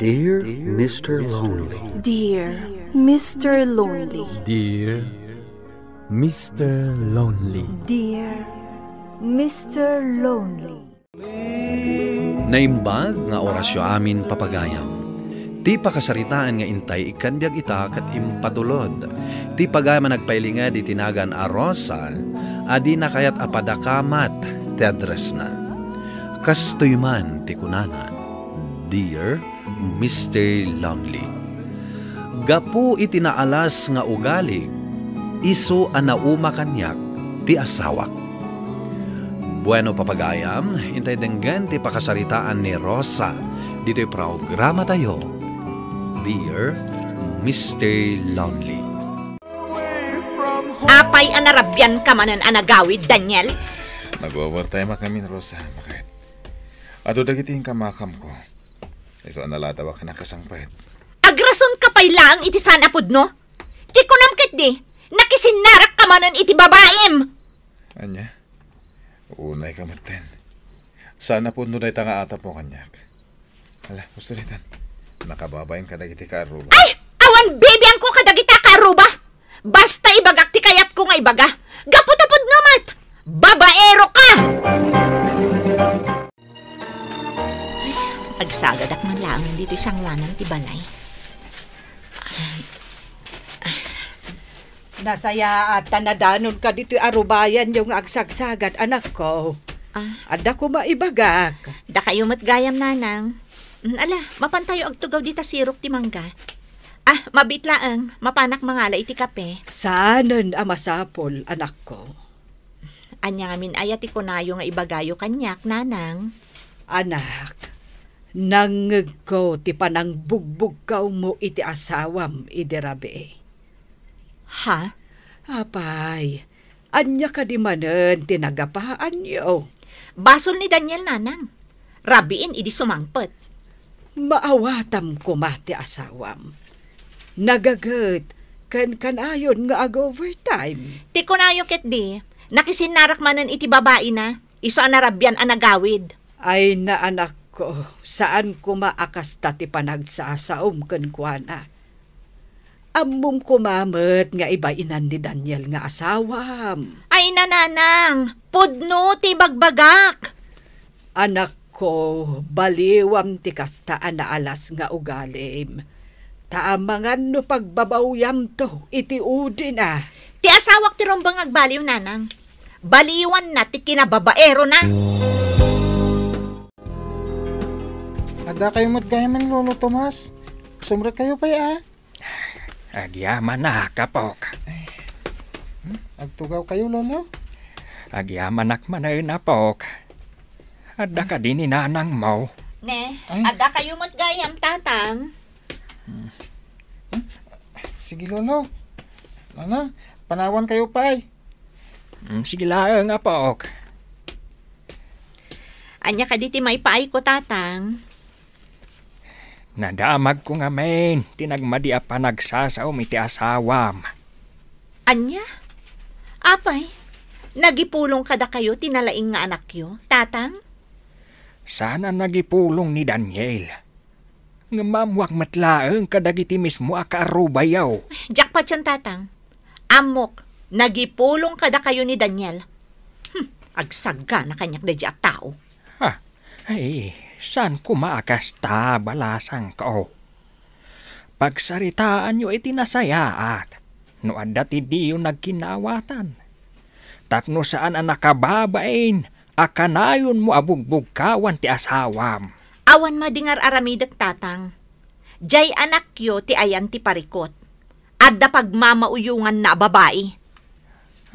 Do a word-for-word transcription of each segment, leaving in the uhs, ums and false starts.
Dear Mister Lonely. Dear Mister Lonely. Dear Mister Lonely. Dear Mister Lonely. Naimbag nga orasyo amin, papagayam. Ti pakasaritaan nga intay ikkan biag ita ket impatulod ti pagayam a nagpailinged iti nagan a Rosa a di nakayat a padakamat ti addressna. Kastoy man ti kunana, Dear Mister Lonely. Gapu iti naalas nga ugalig, isu a nauma kaniak ti asawak. Bueno, papagayam, intay denggen ti pakasaritaan ni Rosa ditoy programatayo, Dear Mister Lonely. Apay a narabian ka manen a nagawid, Daniel? Nag-overtime ak ngamin, Rosa. Bakit? Adu dagiti inkamakamko. Isu a naladawak a nakasangpet. Agrason ka pay laeng iti saan a pudno? Ti kunam ketdi, nakisinnarak ka manen iti babaim! Ania? Unay ka metten. Saan a pudno dayta nga atapmo kaniak. Ala, husto ditan. Nakababain kadagiti kaarruba. Ay! Awan bibiangko kadagita kaarruba! Basta ibagak ti kayatko nga ibaga. Gapu ta pudno met! Babaero ka! Ay, agsagadak man laeng ditoy sangoanan ti balay. Nasayaat ta nadanonka ditoy arubayanyo nga agsagsagad, anakko. Ah. Adda koma ibagak. Dakayo met gayam, nanang. Mm, ala, mapantayo agtugaw dita sirok ti mangga. Ah, mabiit laeng, mapanak mangala iti kape. Saanen a masapul, anakko. Ania ngamin aya ti kunayo nga ibagayo kaniak, nanang? Anak, nangngegko ti panangbugbugkawmo iti asawam idi rabii. Ha? Apay, ania kadi manen ti nagapaanyo? Basol ni Daniel, nanang. Rabiin idi sumangpet. Maawatam koma ti asawam. Nagaget ken kanayon nga ag-overtime. Ti kunayo ketdi, nakisinnarak manen iti babaina, isu a narabian a nagawid. Ay, anakko, saan koma a kasta ti panagsasaom kenkuana. Ammom koma met nga ibainan ni Daniel nga asawam. Ay, nanang, pudno ti ibagbagak. Anakko, baliwam ti kasta a naalas nga ugalim. Ta amangan no pagbabawyamto iti udina. Ti asawak ti rumbeng agbaliw, nanang. Baliwanna ti kinababaerona. Addakayo met gayam, Lolo Tomas. Sumrekkayo pay, a. Agyamanak, apok. Hmm? Agtugawkayo, Lolo? Agyamanak manen, apok. Adda kadi ni nanangmo? Ne, ay. Addakayo met gayam, tatang. Hmm? Sige, Lolo. Nanang, panawankayo pay. Hmm, sige laeng, apok. Ania kadi ti maipaayko, tatang? Nadamagko ngamin ti nagmadi a panagsasaom iti asawam. Ania? Apay, nagipulong kadakayo ti nalaing nga anakyo, tatang? Saan a nagipulong ni Daniel. Ngem ammoak met laeng kadagiti mismo a kaarrubayo. Diak patien, tatang. Ammok, nagipulong kadakayo ni Daniel. Hmm, agsagana kaniak daydi a tao. Ha? Ay, saan koma a kasta, balasangko. Pagsaritaanyo iti nasayaat no adda ti diyo nagkinnaawatan. Tapno saan a nakababain a kanayonmo a bugbugkawan ti asawam. Awan madi nga ar-aramidek, tatang. Diay anakyo ti ayan ti parikot. Adda pagmamauyonganna a babai.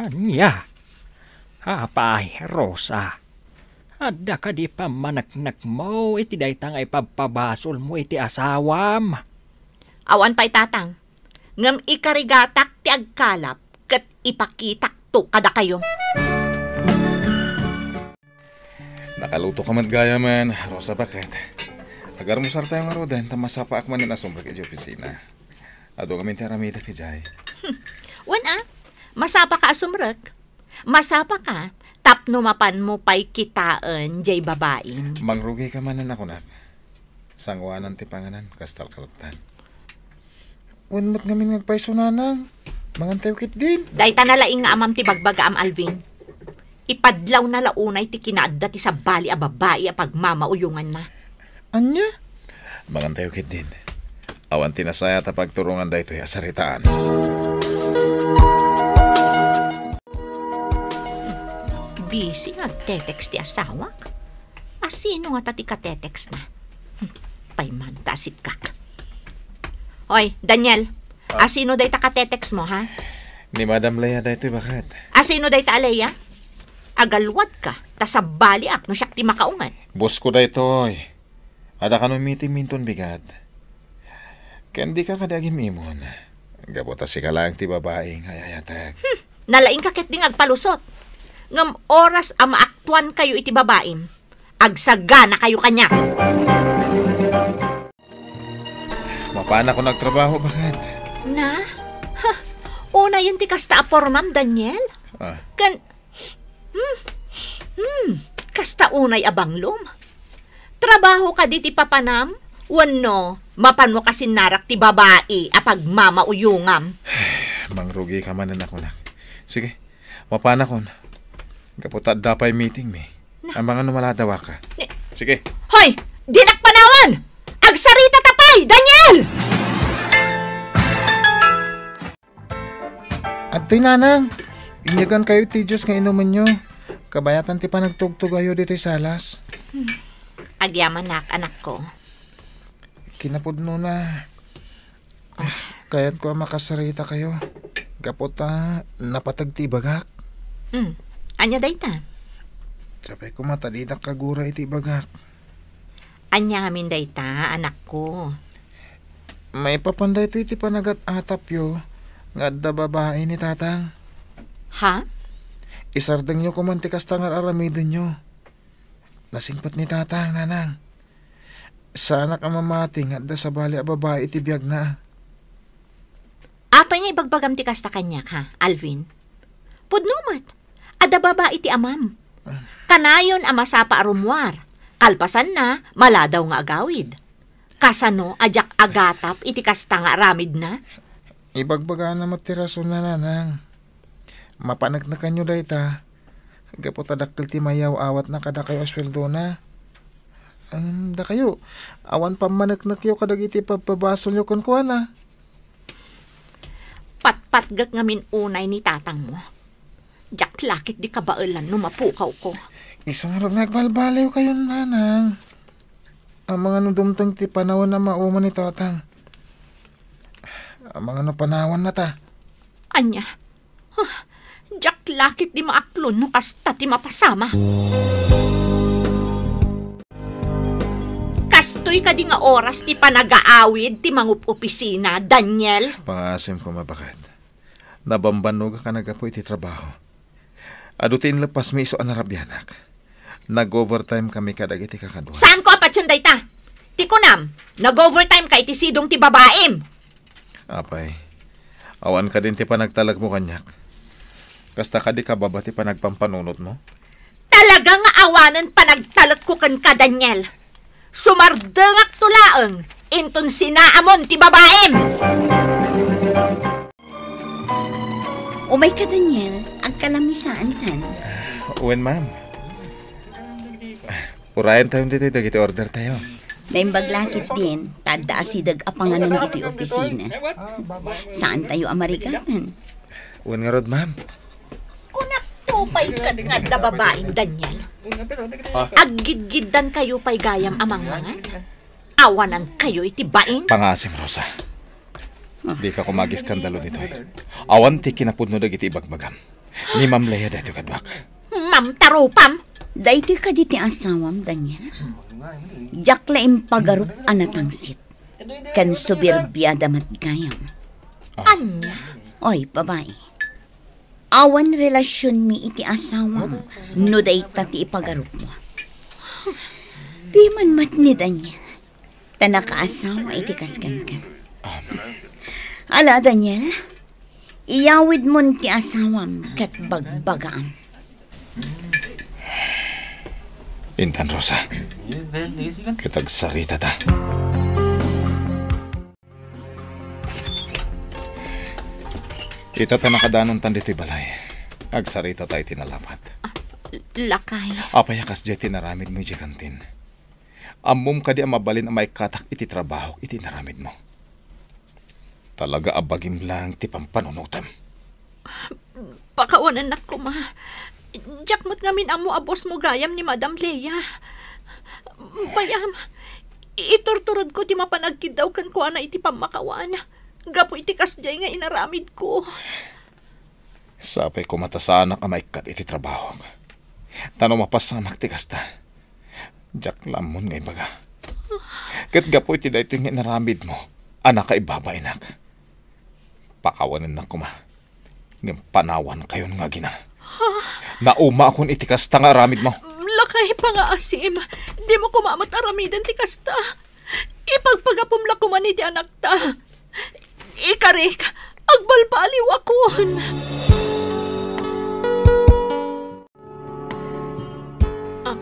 Ania? Apay, Rosa, adda kadi pammaneknekmo iti dayta nga ipabpabasolmo iti asawam? Awan pay, tatang. Ngem ikarigatak ti agkalap ket ipakitakto kadakayo. Nakaluto ka met gayamen, Rosa, baket. Agarmusartayo ngaruden, ta masapaak manen a sumrek idiay opisina. Adu ngamin ti aramidek idiay. Hmm. Wen a, masapaka a sumrek. Masapaka, tapno mapanmo pay kitaen diay babaim. Mangrugika manen a kunak. Sangoanan ti panganan, kas talkaltan. Wen met ngamin nga agpayso, nanang. Mangantayo ketdin. Dayta nalaing nga amam ti bagbagaam, Alvin. Ipadlawna la unay ti kinaadda ti sabali a babai a pagmamauyonganna. Ania? Mangantayo ketdin. Awan ti nasayaat a pagturongan daytoy a saritaan. Busy nga agte-text ti asawak. Asino ngata ti ka-text na? Hmm, paymanta a sikkak. Hoy, Daniel, Ah. asino dayta ka-text mo, ha? Ni Madam Lea daytoy, baket. Asino dayta a Lea? Agalwad ka, ta sabaliak no siak ti makaunget. Boss ko daytoy. Adda kano meeting minton bigat. Ken dika kadi agim-imon. Gapu ta sika laeng ti babai nga ayayatek. Hmm, nalaing ka ketdi nga agpalusot. Ngem oras a maaktuan kayo iti babaim, agsagana kayo kaniak. Mapanakon agtrabaho, baket. Na? Ha? Unayen ti kasta a pormam, Daniel? Ah. Ken, hmm, hmm, kasta unay a banglom. Trabaho kadi ti papanam? Wenno, mapanmo kasinnarak ti babai a pagmamauyongam? Mangrugi ka manen a kunak. Sige, mapanakon. Gapu ta adda pay meeting mi. Na. Amangan no maladawaka. Ni- Sige. Hoy! Dinak panawan! Agsarita ta pay, Daniel! Adtoy, nanang. Inyagan kayo ti juice nga inumenyo. Kabayatan ti panagtugtugayo ditoy salas. Hmm. Agyamanak, anakko. Kinapudnona. Kayatko a makasarita kayo. Gapu ta napateg ti ibagak. Hmm. Ania dayta? Sapay koma ta didak kagura iti ibagak. Ania ngamin dayta, anakko? Maipapan daytoy ti panagat-atapyo nga adda babai ni Tatang. Ha? Isardengyo koman ti kasta nga ar-aramidenyo. Nasingpet ni Tatang, nanang. Saanak a mamati nga adda sabali a babai iti biagna. Apay nga ibagbagam ti kasta kaniak, ha, Alvin? Pudno met, adda babai ti amam. Ah. Kanayon a masapa a rummuar. Kalpasanna, maladaw nga agawid. Kasano a diak agatap iti kasta nga aramidna? Ibagbagana met ti rasonna, nanang. Mapaneknekanyo dayta, gapu ta dakkel ti mayaw-awatna kadakayo a sueldona. Ngem dakayo, awan pammaneknekyo kadagiti pabpabasolyo kenkuana. Patpatgek ngamin unay ni tatangmo. Diak la ketdi kabaelan no mapukawko. Isu ngarud nga agbalbaliwkayon, nanang. Amangan no dumteng ti panawen a mauma ni tatang. Amangan no panawannata. Ania? Huh, diak la ketdi maaklon no kasta ti mapasama. Kastoy kadi nga oras ti panagaawid ti mangup-opisina, Daniel? Pangaasim koma, baket. Nabambannogakan a gapu iti trabaho. Adu ti inleppasmi isu a narabianak. Nag-overtime kami kadagiti kakadua. Saanko a patien dayta? Ti kunam, nag-overtime ka iti sidong ti babaim. Apay, awan kadin ti panagtalekmo kaniak? Kasta kadi kababa ti panagpampanunotmo? Talaga nga awanen panagtalekko kenka, Daniel. Sumardengakto laeng inton sinaamon ti babaim. Umayka, Daniel. Agkalamisaantan. Wen, ma'am. Urayen tayo ditoy dagiti order tayo. Naimbag la ketdin, ta adda asideg a panganon ditoy opisina. Saan tayo a marigatan? Wen ngarud, ma'am. Kunakto pay ket nga adda babain, Daniel. Ah. Aggidgiddan kayo pay gayam a mangmangan? Awanan kayo iti bain? Pangaasim, Rosa. Dika koma agiskandalo ditoy. Awan ti kinapudno dagiti ibagbagam. Ni Ma'am Lea daytoy kaduak. Ma'am, tarupam! Daytoy kadi ti asawam, Daniel? Diak la impagarup a natangsit. Ken subirbiada met gayam. Ah. Ania? Oy, babai. Awan relasionmi iti asawam no dayta ti ipagarupmo. Piman met ni Daniel, ta nakaasawa iti kas kenka. Um. Ala, Daniel, iyawidmon ti asawam ket bagbagaam. Intan, Rosa. Ket agsaritata. Ita ta nakadanontan ditoy balay. Agsaritata iti nalapat. Ah, lakay. Apay a kasdiay ti inaramidmo idiay kantin? Ammom kadi a mabalin a maikkatak iti trabahok iti inaramidmo? Talaga a bagim laeng ti pampanunotem. Pakawanennak koma. Diak met ngamin ammo a bossmo gayam ni Madam Lea. Bay-am, iturturedko ti mapan agkiddaw kenkuana iti pammakawan gapu iti kasdiay nga inaramidko. Sapay koma ta saanak a maikkat iti trabahok. Ta no mapasamak ti kasta, diak la ammon nga ibaga. Ket gapu iti daytoy nga inaramidmo a nakaibabainak, pakawanennak koma. Ngem panawankayon nga agina. Ha? Naumakon iti kasta nga aramidmo. Lakay, pangaasim. Dimo koma met aramiden ti kasta. Ipagpagapom la koman iti anakta. Ikarik, agbalbaliwakon. Ah,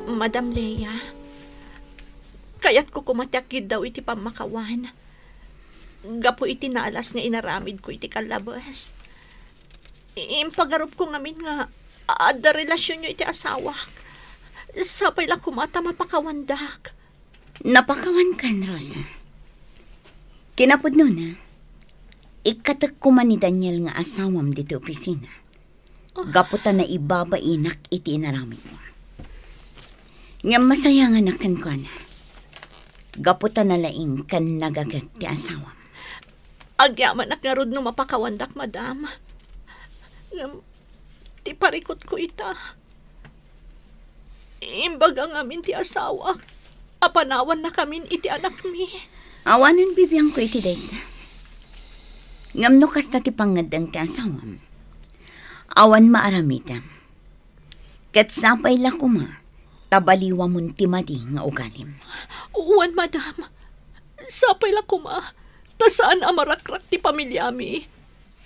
Madam Lea, kayatko koma ti agkiddaw iti pammakawan gapu iti nalas nga inaramidko iti kallabes. Impagarupko ngamin nga adda relasionyo iti asawak. Sapay la koma ta mapakawandak. Napakawankan, Rosa. Kinapudnona, ikkatek koma ni Daniel nga asawam ditoy opisina. Gapu ta naibabainak iti inaramidmo. Ngem masayanganak kenkuana. Gapu ta nalaing ken nagaget ti asawam. Agyamanak ngarud no mapakawandak, madam. Ngem ti parikutko ita, imbaga ngamin ti asawak a panawannakamin iti anakmi. Awanen bibiangko iti dayta. Ngem no kasta ti pangngeddeng ti asawam, awan maaramidem. Ket sapay la koma ta baliwamon ti madi nga ugalim. Wen, madam. Sapay la koma ta saan a marakrak ti pamiliami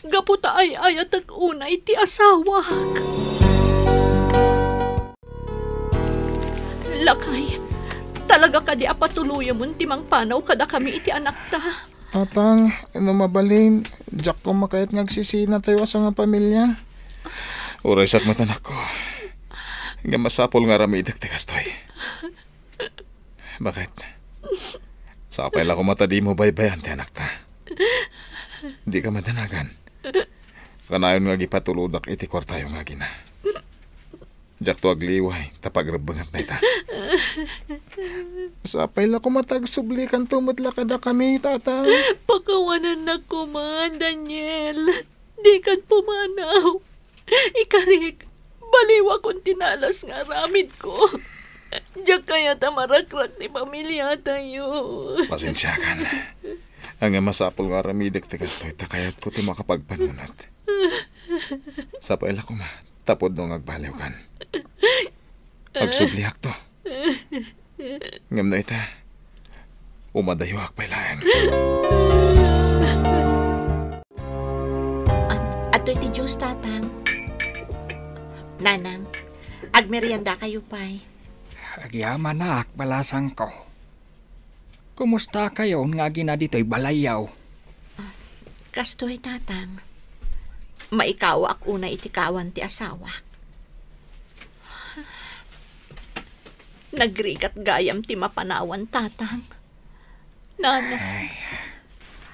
gapu ta ay-ayatek unay ti asawak. Lakay, talaga kadi a patuloyemon ti mangpanaw kadakami iti anakta? Tatang, no mabalin, diak koma kayat nga agsisinatayo a sangapamilia. Uray sakmet, anakko. Ngem masapul nga aramidek ti kastoy. Baket? Sapay la koma ta dimo baybay-an ti anakta. Dika madanagan. Kanayon nga agipatulodak iti kuartayo nga agina. Diakto agliway ta pagrebbengat dayta. Sapay la koma ta agsublikanto met la kadakami, Tatang. Pakawanennak koma, Daniel. Dikan pumanaw. Ikarik, baliwakon ti nalas nga aramidko. Diak kayat a marakrak ti pamiliatayo. Pasensiakan. Ngem masapul nga aramidek ti kastoy ta kayatko ti makapagpanunot. Sapay la koma, ta pudno nga agbaliwkan. Agsubliakto. Ngem no ita, umadayoak pay laeng. Ah, adtoy ti juice, Tatang. Nanang, agmeriendakayo pay. Agyamanak, balasangko. Kumustakayon nga agina ditoy balayyo? Kastoy, Tatang. Maikawaak unay iti kawan ti asawak. Nagrigat gayam ti mapanawan, Tatang. Nana. Ay.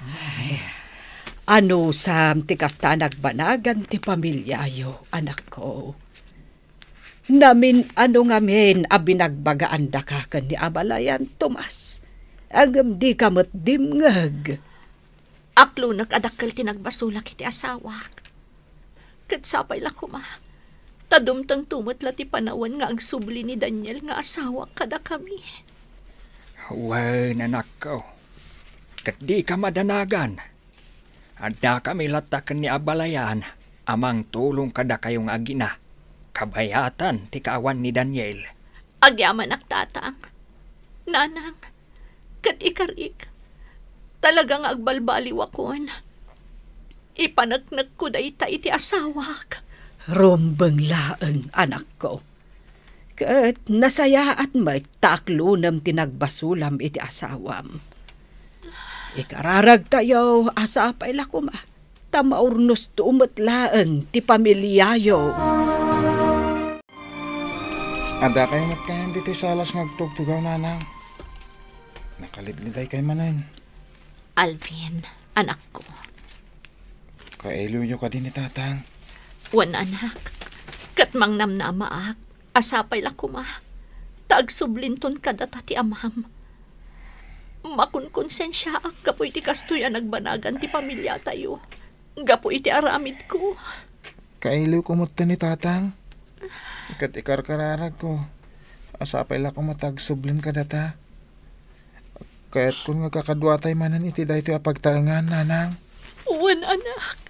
Ay. Anusam ti kasta a nagbanagan ti pamiliayo, anakko. Namin-ano ngamin a binagbagaandaka ken ni abalayan, Tomas. Ngem dika met dimngeg. Aklonek a dakkel ti nagbasolak iti asawak. Ket sapay la koma, ta dumtengto met la ti panawen nga agsubli ni Daniel nga asawak kadakami. Wen, anakko, ket dika madanagan. Addakami latta ken ni abalayan a mangtulong kadakayo nga agina, kabayatan ti kaawan ni Daniel. Agyamanak, Tatang. Nanang, ket ikarik, talaga nga agbalbaliwakon. Ipaneknekko dayta iti asawak. Rumbeng laeng, anakko. Ket nasayaat met ta aklonem ti nagbasulam iti asawam. Ikararagtayo a sapay la koma ta maurnosto met laeng ti pamiliayo. Adda kay met kayan ditoy salas nga agtugtugaw, nanang? Nakalidliday kay manen. Alvin, anakko. Kailiwyo kadi ni tatang? Wen, anak. Ket mangnamnamaak a sapay la koma ta agsublinton kadata ti amam. Makonkonsensiaak gapu iti kastoy a nagbanagan ti pamiliatayo gapu iti aramidko. Kailiwko met ni tatang? Ket ikarkararagko a sapay la koma ta agsublin kadata. Kayatkon nga kakaduatay manen iti daytoy a pagtaengan, nanang. Wen, anak.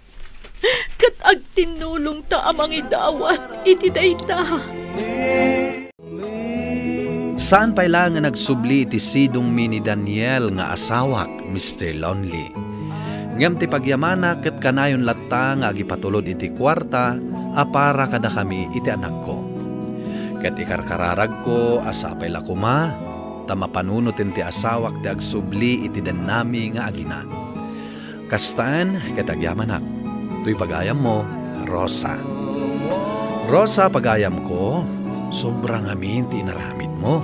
Ket agtinnulongta a mangidawat iti dayta. Saan pay laeng nga nagsubli iti sidongmi ni Daniel nga asawak, Mister Lonely. Ngem ti pagyamanak ket kanayon latta nga agipatulod iti kuarta a para kadakami iti anakko. Ket ikarkararagko a sapay la koma ta mapanunoten ti asawak ti agsubli iti dennami nga agina. Kastaen ket agyamanak. Toy pagayammo, Rosa. Rosa, pagayamko, sobra ngamin ti inaramidmo.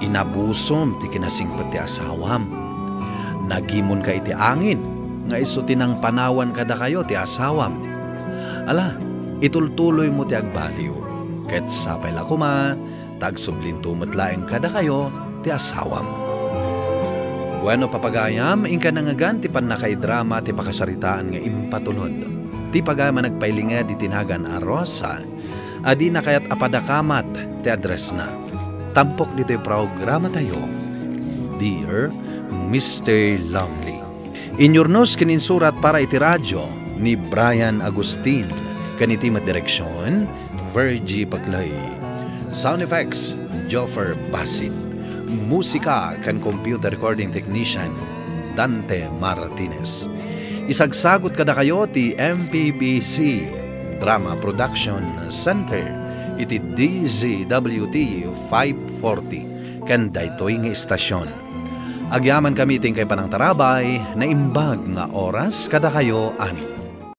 Inabusom ti kinasingpet ti asawam. Nagimonka iti angin, nga isu ti nangpanawan kadakayo ti asawam. Ala, itultuloymo ti agbaliw, ket sapay la koma ta agsublinto met laeng kadakayo ti asawam. Bueno, papagayam, inka nangngegan ti pannakaidrama ti pakasaritaan nga impatulod. Ti pagayam a nagpailinged iti nagan a Rosa, a dina kayat a padakamat ti addressna. Tampok ditoy programatayo, Dear Mister Lonely. Inyurnos ken insurat para iti radio ni Brian Agustin, ken iti met direksion, Virgie Paclay. Sound effects, Joffer Basit. Musika ken computer recording technician, Dante Martinez. Isagsagut kadakayo ti M P B C Drama Production Center iti D Z W T five forty ken daytoy nga istasyon. Agyamankami iti inkay panangtarabay, naimbag nga oras kadakayo amin.